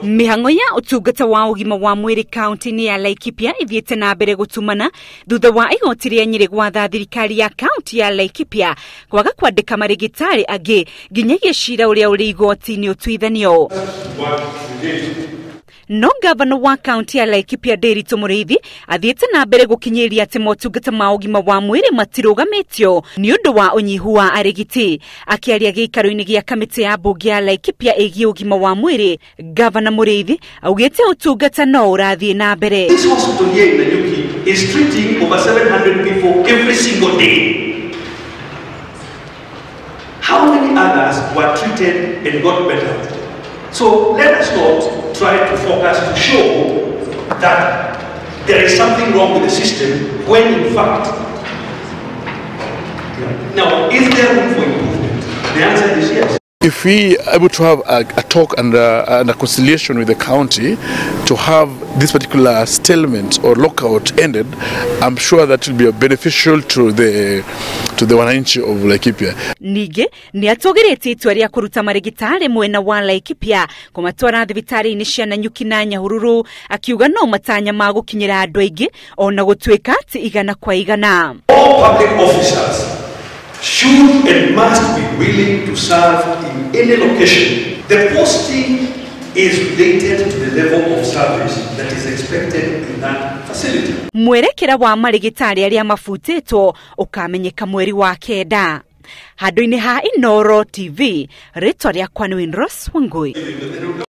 Mĩhang'o ya ũtungata wa ũgima wa mwĩrĩ kaunti-inĩ ya Laikipia ĩthiĩte na mbere gũtumana thutha wa igoti rĩa Nyĩrĩ gwatha thirikari ya kaunti ya Laikipia kwaga kwandĩka marĩgĩtarĩ angĩ nginyagia cira ũrĩa ũrĩ igoti-inĩ ũtuithanio. No gavana wa kaunti ya Laikipia Ndiritu Mũrĩithi athiĩte na mbere gũkinyĩria atĩ motungata ma ũgima wa mwĩrĩ matirũgamĩtio nĩ ũndũ wa ũnyihu wa arigiti. Akĩaria gĩikaro-inĩ gĩa kamĩtĩ ya mbunge ya Laikipia ĩgiĩ ũgima wa mwĩrĩ, gavana Mũrĩithi augĩte ũtungata no ũrathiĩ na mbere. This hospital here in Nanyuki is treating over 700 people every single day. How many others were treated and got better? So let us not try to focus to show that there is something wrong with the system when in fact. Now, is there room for improvement? The answer is yes. If we are able to have a talk and a conciliation with the county to have this particular stalemate or lockout ended, I'm sure that will be beneficial to the wananchi of Laikipia. Ningĩ nĩ atũgĩrĩtie itua rĩa kũruta marĩgĩtarĩ mwena wa Laikipia kũmatwara thibitarĩ-inĩ cia Nanyuki na Nyahururu, akiuga no matanya ma gũkinyĩra andũ aingĩ ona gũtuĩka ti igana kwa igana. All public officers should and must be willing to serve in any location. The posting is related to the level of service that is expected in that facility. Mwerekera wa marĩgĩtarĩ arĩa mabutĩtwo ũkamenyeka mweri wa 9. Handũ-inĩ ha Inooro TV, rĩtwa rĩakwa nĩ Winrose Wangui.